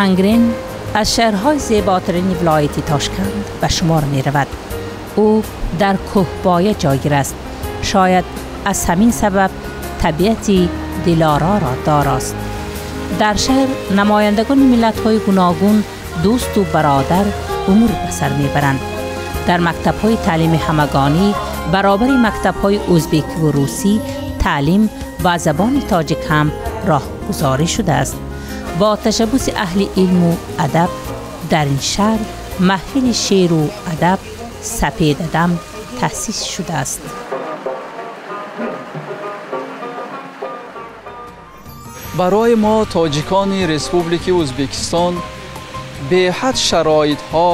Ангрен аз шаҳрҳои зеботарини вилояти Тошканд ба шумор меравад. Ӯ дар кӯҳпоя ҷойгир аст. Шояд аз ҳамин сабаб табиати дилороро дорост. Дар шаҳр намояндагони миллатҳои гуногун дӯсту бародар умр ба сар мебаранд. Дар мактабҳои таълими ҳамагонӣ баробари мактабҳои ӯзбекиву русӣ таълим ба забони тоҷик ҳам роҳгузорӣ шудааст. Бо ташаббуси аҳли илму адаб дар ин шаҳр маҳфили шеъру адаб Сапедадам таъсис шудааст. Барои мо тоҷикони Республики Ӯзбекистон беҳад шароитҳо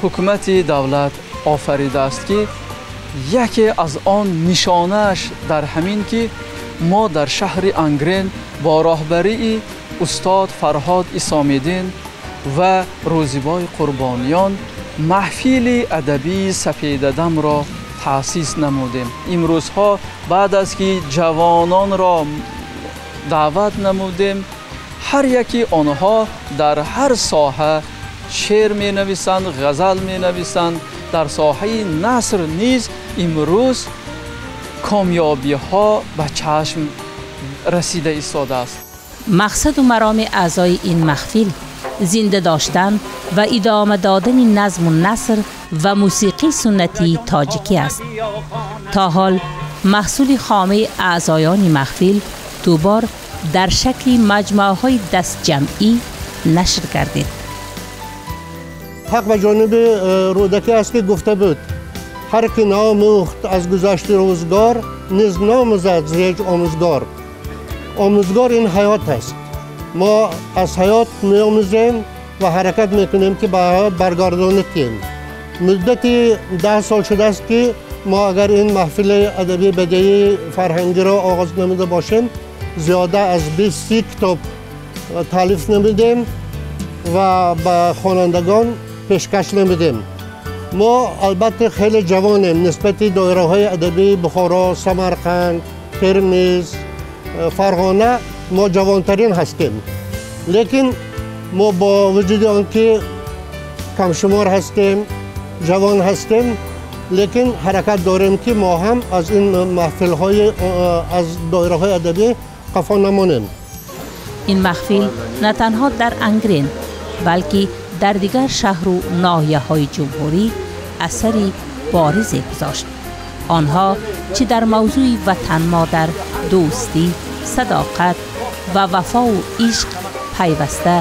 ҳукумати давлат офаридааст, ки яке аз он нишонааш дар ҳамин ки мо дар шаҳри Ангрен бо роҳбарии устод Фарҳод Исомиддин ва Рӯзибой Қурбониён маҳфили адабии Сапедадамро таъсис намудем. Имрӯзҳо баъд аз ки ҷавононро даъват намудем, ҳар яки онҳо дар ҳар соҳа шеър менависанд, ғазал менависанд. Дар соҳаи наср низ имрӯз комёбиҳо ба чашм расида истодааст. Мақсаду мароми аъзои ин маҳфил зинда доштан ва идома додани назму наср ва мусиқии суннатии тоҷикӣ аст. То ҳол маҳсули хомаи аъзоёни маҳфил дубор дар шакли маҷмӯаҳои дастҷамъӣ нашр гардид. Ҳақ ба ҷониби Рӯдакӣ аст, ки гуфта буд: ҳар ки наомӯхт аз гузашти рӯзгор, низ наомӯзад зи ҳеҷ омӯзгор. Омӯзгор ин ҳаёт аст. Мо аз ҳаёт меомӯзем ва ҳаракат мекунем, ки ба ҳаёт баргардонӣ кунем. Муддати 10 сол шудааст, ки мо агар ин маҳфили адабии бадеии фарҳангиро оғоз намуда бошем, зиёда аз 20-30 китоб таълиф намудем ва ба хонандагон пешкаш намудем. Мо албатта хеле ҷавонем нисбати доираҳои адабии Бухоро, Самарқанд, Термиз, Фарғона мо ҷавонтарин ҳастем. Лекин мо бо вуҷуди он ки камшумор ҳастем, ҷавон ҳастем, лекин ҳаракат дорем, ки мо ҳам аз ин маҳфилҳои аз доираҳои адабӣ қафо намонем. Ин маҳфил на танҳо дар Ангрен, балки дар дигар шаҳру ноҳияҳои ҷумҳурӣ асари боризе гузошт. Онҳо чӣ дар мавзӯи ватан модар, дӯстӣ, садоқат ва вафову ишқ пайваста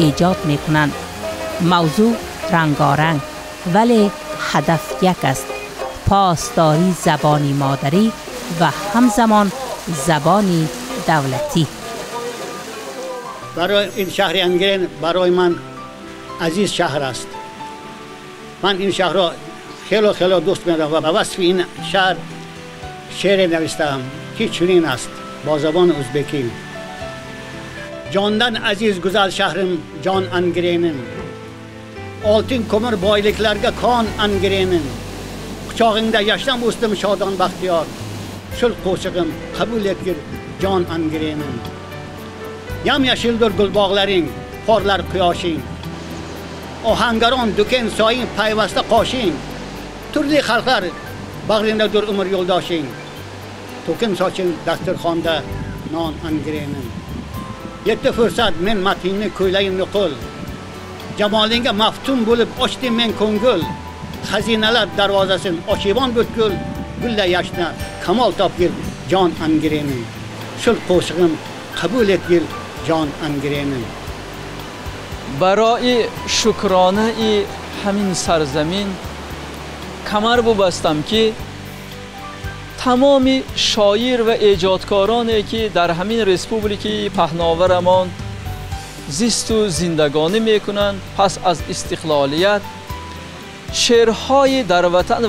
эҷод мекунанд. Мавзӯъ рангоранг, вале ҳадаф як аст: посдории забони модарӣ ва ҳамзамон забони давлатӣ. Барои ин шаҳри Ангрен барои ман азиз шаҳр аст. Ман ин шаҳрро хело хело дӯст медорам ва ба васфи ин шаҳр шеъре навиштаам, ки чунин аст бо забони ӯзбекӣ: Jondan aziz go'zal shahrim, jon Angrenim, oltin ko'mir boyliklarga kon Angrenim, quchog'ingda yashnab o'sdim shodon baxtiyor, shul qo'shig'im qabul etgil jon Angrenim. Yam yashildir gulbog'laring, porlar quyoshing, Ohangaron duken soying payvasta qoshing, turli xalqlar bag'ringdadir umr yo'ldoshing, to'kin soching dasturxonda non Angrenim. Yetti fursat men matingni ko'ylayin nuqul, jamolingga maftun bo'lib ochdim men ko'ngil, xazinalar darvozasin ochibon butkul, gulla yashna kamol topgil jon Angrenim. Shul qo'shig'im qabul etgil jon Angrenim. Барои шукронаи ҳамин сарзамин камар бубастам, ки тамоми шоир ва эҷодкороне, ки дар ҳамин республикаи паҳноварамон зисту зиндагонӣ мекунанд, пас аз истиқлолият шеърҳои дар ватан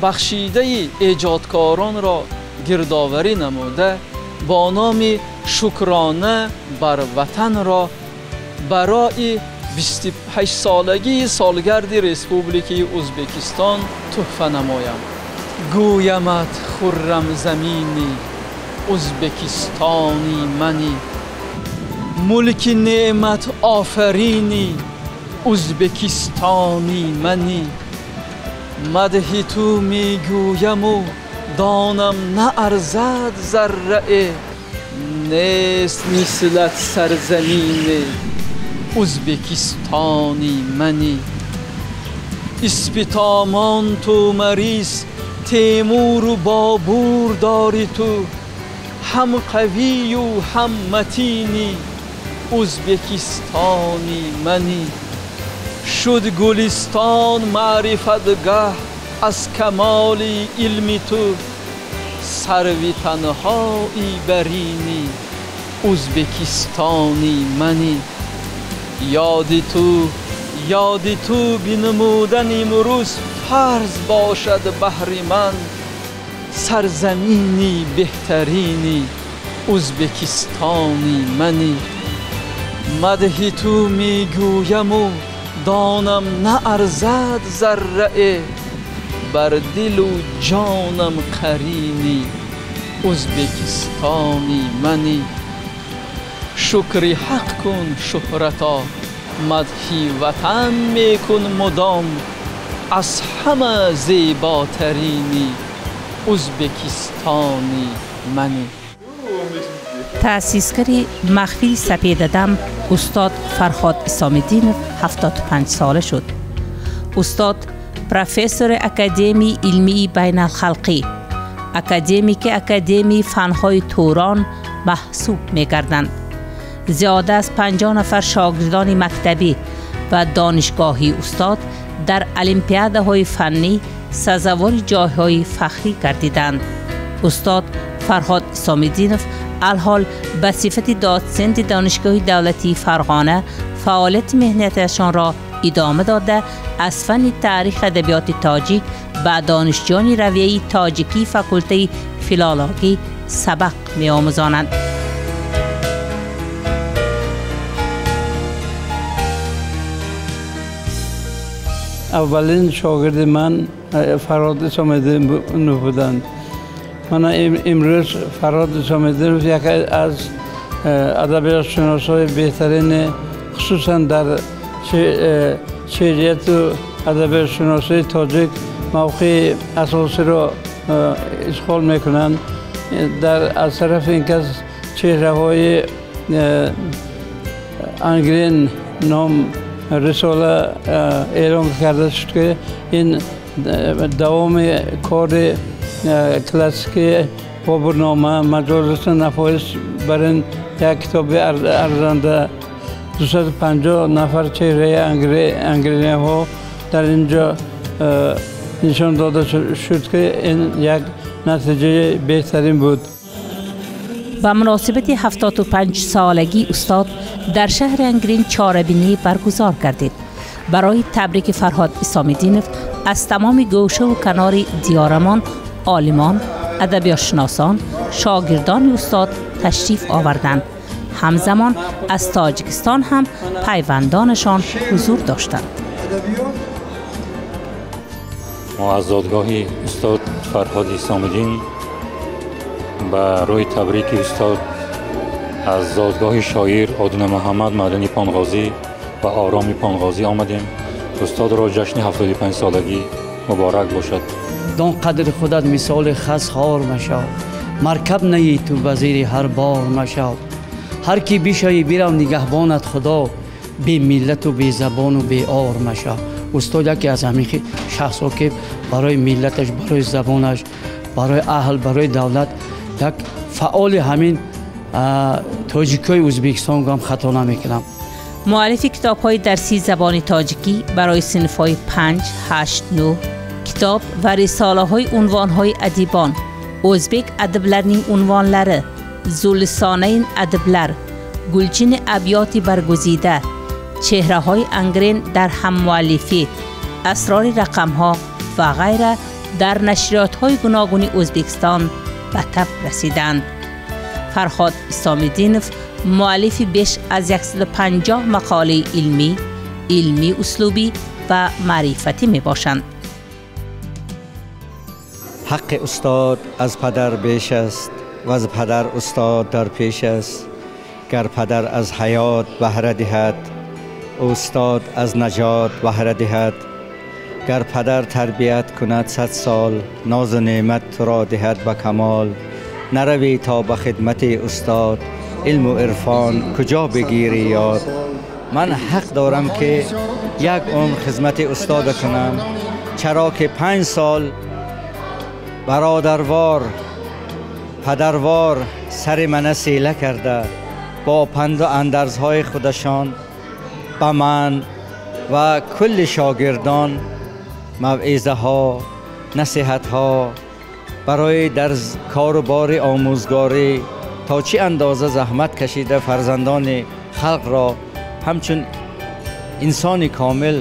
бахшидаи эҷодкоронро гирдоварӣ намуда, бо номи шукрона бар ватанро барои 28-солагии солгарди Республикаи Ӯзбекистон туҳфа намоям. Гӯямат хуррамзамини Ӯзбекистони мани, Мулки неъмат офарини узбекистони мани. Мадҳи ту мегӯяму донам наарзад заррае, нест мислат сарзамини узбекистони мани. Испитомон ту Марис, Темуру Бобур дори ту, ҳам қавию ҳам матини узбекистони мани. Шуд гулистон маърифатгаҳ аз камоли илми ту, сарви танҳои барини узбекистони мани. Ёди ту бинамудан имрӯз фарз бошад баҳри ман, сарзамини беҳтарини узбекистони мани. Мадҳи ту мегӯяму донам наарзад заррае, бар дилу ҷонам қарини узбекистони мани. Шукри ҳақ кун шуҳрато, мадҳи ватан мекун мудом, аз ҳама зеботарини узбекистони мани. Таъсисгари маҳфили сапедадам устод Фарҳод Исомиддинов 75 сола шуд. Устод профессори Академияи илмии байналхалқӣ, академики Академияи фанҳои Турон маҳсуб мегарданд. Зиёда аз 50 нафар шогирдони мактабӣ ва донишгоҳии устод дар олимпиадаҳои фаннӣ сазовори ҷойҳои фахрӣ гардиданд. Устод Фарҳод Исомиддинов алҳол ба сифати дотсенти Донишгоҳи давлатии Фарғона фаъолияти меҳнатиашонро идома дода, аз фанни таърих адабиёти тоҷик ба донишҷӯёни равияи тоҷикии факултаи филологӣ сабақ меомӯзонанд. Аввалин шогирди ман Фарҳод Исомиддинов буданд. Ман имрӯз Фарҳод Исомиддинов яке аз адабиётшиносҳои беҳтарин, хусусан дар шеърияту адабиётшиносии тоҷик мавқеи асосиро ишғол мекунанд. Аз тарафи ин кас чеҳраҳои Ангрен ном рисола эълон карда шуд, ки ин давоми кори классикии Бобурнома, Маҷолиси нафоис бар ин як китоби арзанда 250 нафар чеҳраи ангрениҳо дар ин ҷо нишон дода шуд, ки ин як натиҷаи беҳтарин буд. Ба муносибати 75 солагии устод дар шаҳри Ангрен чорабинӣ баргузор гардид. Барои табрики Фарҳод Исомиддинов аз тамоми гӯшаву канори диёрамон олимон, адабиётшиносон, шогирдони устод ташриф оварданд. Ҳамзамон аз Тоҷикистон ҳам пайвандонашон ҳузур доштанд. Мо аз зодгоҳи устод Фарҳод Исомиддин барои табрики устод аз зодгоҳи шоир Одина Муҳаммад Мадани Понғозӣ ва Ороми Понғозӣ омадем. Устодро ҷашни 75 солагӣ муборак бошад. Дон қадри худат мисоли хас хор машав, маркаб наӣ ту ба зери ҳар бор машав. Ҳар ки бишавӣ бирав нигаҳбонат Худо, бе миллату бе забону бе ор машав. Устод яке аз ҳамин шахсҳо ки барои миллаташ, барои забонаш, барои аҳл, барои давлат як фаъоли ҳамин тоҷикҳои Ӯзбекистон гам хато намекунам. Муаллифи китобҳои дарсии забони тоҷикӣ барои синфҳои 5, 8, 9, китоб ва рисолаҳои унвонҳои адибон, ӯзбек адабларning унвонлари, зулисонаин адиблар, гулчини абёти баргузида, чеҳраҳои Ангрен дар ҳаммуаллифӣ, асрори рақамҳо ва ғайра дар нашриётҳои гуногуни Ӯзбекистон ба таб расиданд. Фарҳод Исомиддинов муаллифи беш аз 150 мақолаи илмӣ, илмӣ услубӣ ва маърифатӣ мебошанд. Ҳаққи устод аз падар беш аст ва аз падар устод дар пеш аст. گەر پدر از حیات بهره دهد، استاد از نجات بهره دهد. گر پدر تربیت کند 100 سال، ناز و نعمت تو را دهد به کمال. نروی تا به خدمت استاد، علم و عرفان کجا بگیری یاد. من حق دارم که یک عمر خدمت استاد کنم، چرا که 5 سال برادروار پدروار سر من سیله کرده، با پند و اندرزهای خودشان به من و کل شاگردان موعظه ها، نصیحت ها برای در کار و بار آموزگاری تا چه اندازه زحمت کشیده فرزندان خلق را همچون انسان کامل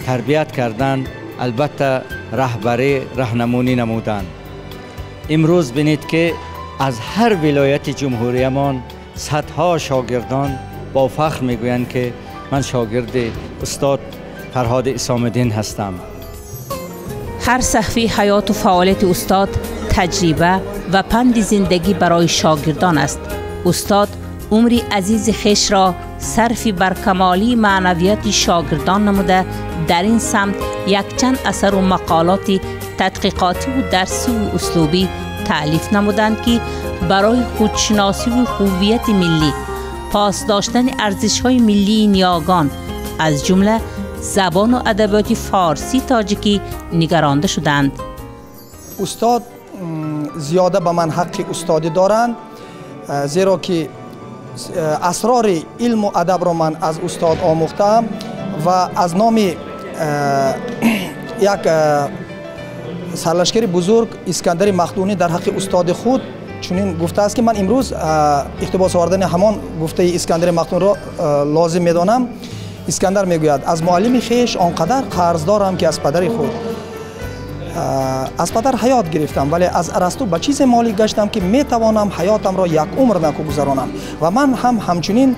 تربیت کردن، البته رهبری رهنمونی نمودند. امروز بینید که از هر ولایت جمهوریمان صدها شاگردان با فخر میگویند که من شاگرد استاد فرهاد حسام‌الدین هستم. هر صحفه حیات و فعالیت استاد تجربه و پند زندگی برای شاگردان است. استاد عمر عزیز خویش را صرف بر کمالی معنویت شاگردان نموده، در این سمت یکچند اثر و مقالات تحقیقاتی و درسی و اسلوبی تألیف نمودند که برای خودشناسی و هویت ملی، پاس داشتن ارزش‌های ملی نیاگان از جمله زبان و ادبیات فارسی تاجیکی نگرانده شدند. استاد زیاده به من حق استادی دارند، زیرا که اسرار علم و ادب را من از استاد آموختم و از نام یک سرلشکر بزرگ اسکندر مقدونی در حق استاد خود چنین گفته است که من امروز اقتباس آوردن همان گفته اسکندر مقدونی را لازم میدانم. اسکندر میگوید از معلم خویش آنقدر قرض دارم که از پدر خود. از پدر حیات گرفتم، ولی از ارسطو به چیز مالی گشتم که میتوانم حیاتم را یک عمر نکو گذرانم. و من هم همچنین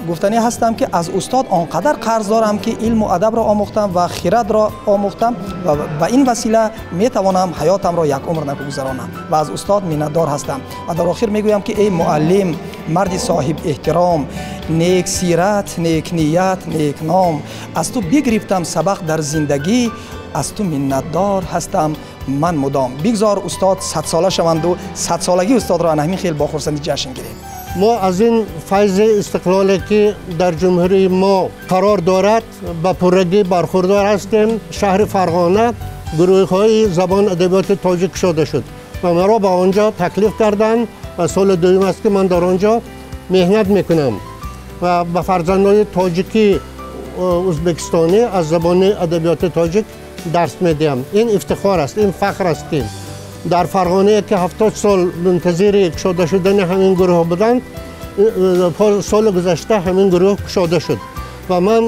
گفتنی هستم که از استاد آنقدر قرض دارم که علم و ادب را آموختم و خرد را آموختم و به این وسیله میتوانم حیاتم را یک عمر نکو گذرانم و از استاد منتدار هستم. و در آخر میگویم که ای معلم، مرد صاحب احترام، نیک سیرت، نیک نیت، نیک نام، از تو بگرفتم سبق در زندگی، از تو منتدار هستم من مدام. بگذار استاد 100 ساله شوند و 100 سالگی استاد را همین خیلی با خرسندی جشن گیریم. ما از این فیض استقلالی که در جمهوری ما قرار دارد به پرگی برخوردار هستیم. شهر فرغانه گروه های زبان ادبیات تاجیک شده شد و مرا به آنجا تکلیف کردند و سال دوم است که من در آنجا مهنت میکنم و به فرزندان تاجیکی ازبکستانی از زبان ادبیات تاجیک درس میدیم. این افتخار است، این فخر است که در فرغانه که 70 سال منتظر کشاده شدن همین گروه بودند، سال گذشته همین گروه کشاده شد و من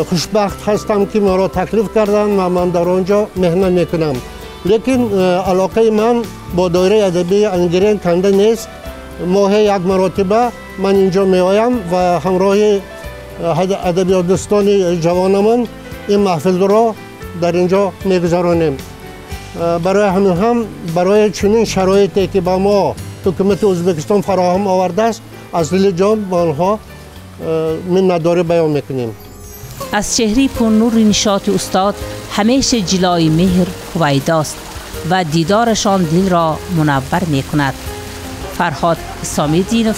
خوشبخت هستم که مرا تکلیف کردن و من در آنجا مهنت میکنم. لیکن علاقه من با دایره ادبی انگرین کنده نیست. ماه یک مرتبه من اینجا میآیم و همراه ادبیات دوستان جوانمان این محفل را در اینجا میگذرانیم. برای همین هم برای چنین شرایطی که با ما حکومت ازبکستان فراهم آورده است، از دل جان با آنها منتداری بیان میکنیم. از چهره پرنور نشاط استاد همیشه جلای مهر هویداست و دیدارشان دل را منور میکند. فرهاد حسام‌الدینов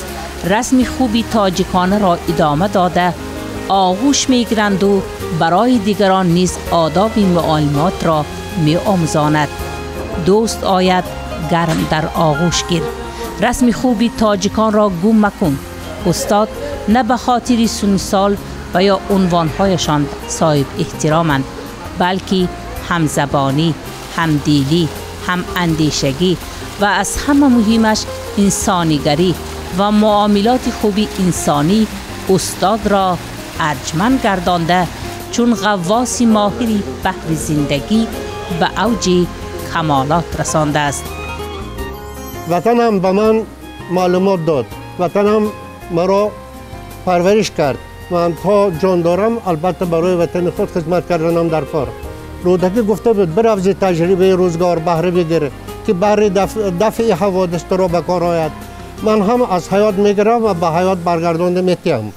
رسم خوبی تاجیکانه را ادامه داده، آغوش میگیرند و برای دیگران نیز آداب معلمات را می آموزاند. دوست آید گرم در آغوش گیر. رسم خوبی تاجیکان را گم مکن. استاد نه به خاطر سن سال و یا عنوانهایشان صاحب احترامند، بلکه همزبانی، همدلی، هم اندیشگی و از همه مهمش انسانیگری و معاملات خوبی انسانی استاد را ارجمند گردانده، چون غواص ماهری بحر زندگی به اوج کمالات رسانده است. وطنم به من معلومات داد، وطنم مرا پرورش کرد. من تا جان دارم البته برای وطن خود خدمت کردنم در کار. رودکی گفته بود بروز تجربه روزگار بهره بگیره که بهر دفع حوادث را به کار آید. من هم از حیات میگیرم و به حیات برگردانده میتیم.